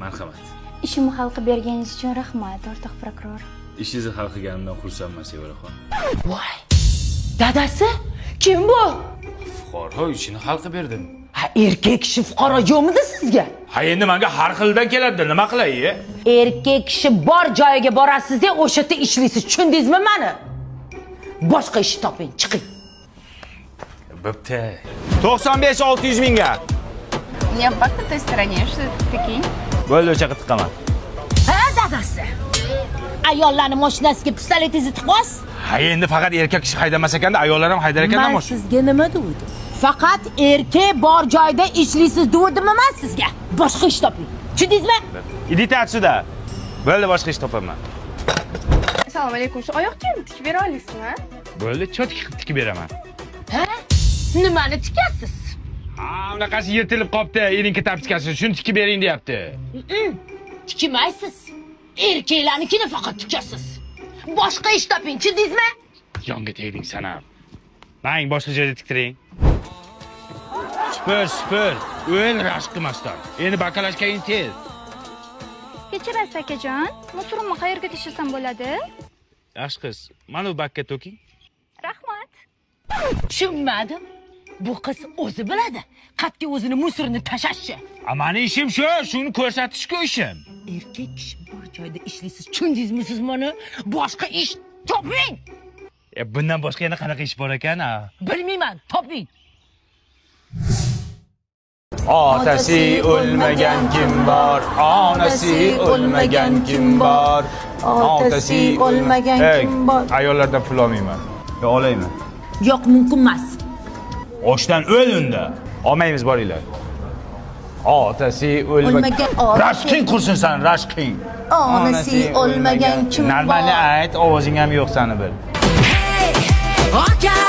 Marhamat. Ishimni hal qilib berganingiz uchun rahmat, o'rtoq prokuror. Ishingizni hal qilganimdan xursandman, Sevaraxon. Voy, dadasi, kim bu? Fuqaro ishini hal qilib berdim. Ha, erkak kishi fuqaro yo'qmidi sizga? Ha, endi menga har xildan keladi, nima qilay? Erkak kishi bor joyiga borasiz-da, o'sha yerda ishlaysiz. Tushundingizmi mani? Boshqa ish toping, chiqing. Bo'pti. 95 600 mingga. У меня бак на той стороне, что ты, прикинь? Bo'ldi, o'sha yoqqa tiqaman. Ha, dadasi. Ayollarni mashinasiga pistoletingizni tiqib olsiz. Ha, endi faqat erkak kishi haydamas ekanda, ayollar ham haydar ekanda Man mashina. sizga nima degandim? Faqat erkak bor joyda ishlaysiz devdimmi man sizga? Boshqa ish toping. Tushundingizmi? Идите отсюда. Bo'ldi, boshqa ish topaman. Assalomu alaykum. Shu oyoq kiyimni tikib bera olasizmi? Bo'ldi, чётко qilib tikib beraman. Ha? Nimani tikasiz? Ha, unaqasi yirtilib qopti, erinki тапочка si, shuni tikib bering deyapti. Tikmaysiz. Erkaklarnikini faqat tikasiz. Boshqa ish toping, tushundingizmi? Yonga tegding san ham. Mang boshqa joyda tiktiring. Supur, supur. O'l rashk qilmasdan. Endi баклажка ng tez. Kechirasiz, akajon, мусор imni qayerga tashlasam bo'ladi? Yaxshi qiz, mana bu bakka to'king. Rahmat. Tushunmadim. Bu qiz o'zi biladi. Qayerga o'zini мусор ini tashlashni. A, mani ishim shu, shuni ko'rsatishku ishim. Erkak kishi bor joyda ishlaysiz. Tushundingizmi siz mani? Boshqa ish toping. E, bundan boshqa yana qanaqa ish bor ekan, a? Bilmayman, toping. Otasi o'lmagan kim bor? Onasi o'lmagan kim bor? Otasi o'lmagan Ey, kim bor? Ayollardan pul olmayman. Yo, olaymi? Yo'q, mumkin emas. Ochdan o'l unda. Olmaymiz, boringlar. Otasi o'lmagan. O'lmagan otasi- Rashking qursin san, rashking. Onasi o'lmagan kim Нормально bor? ayt, ovozing ham yo'q sani bir. Aka!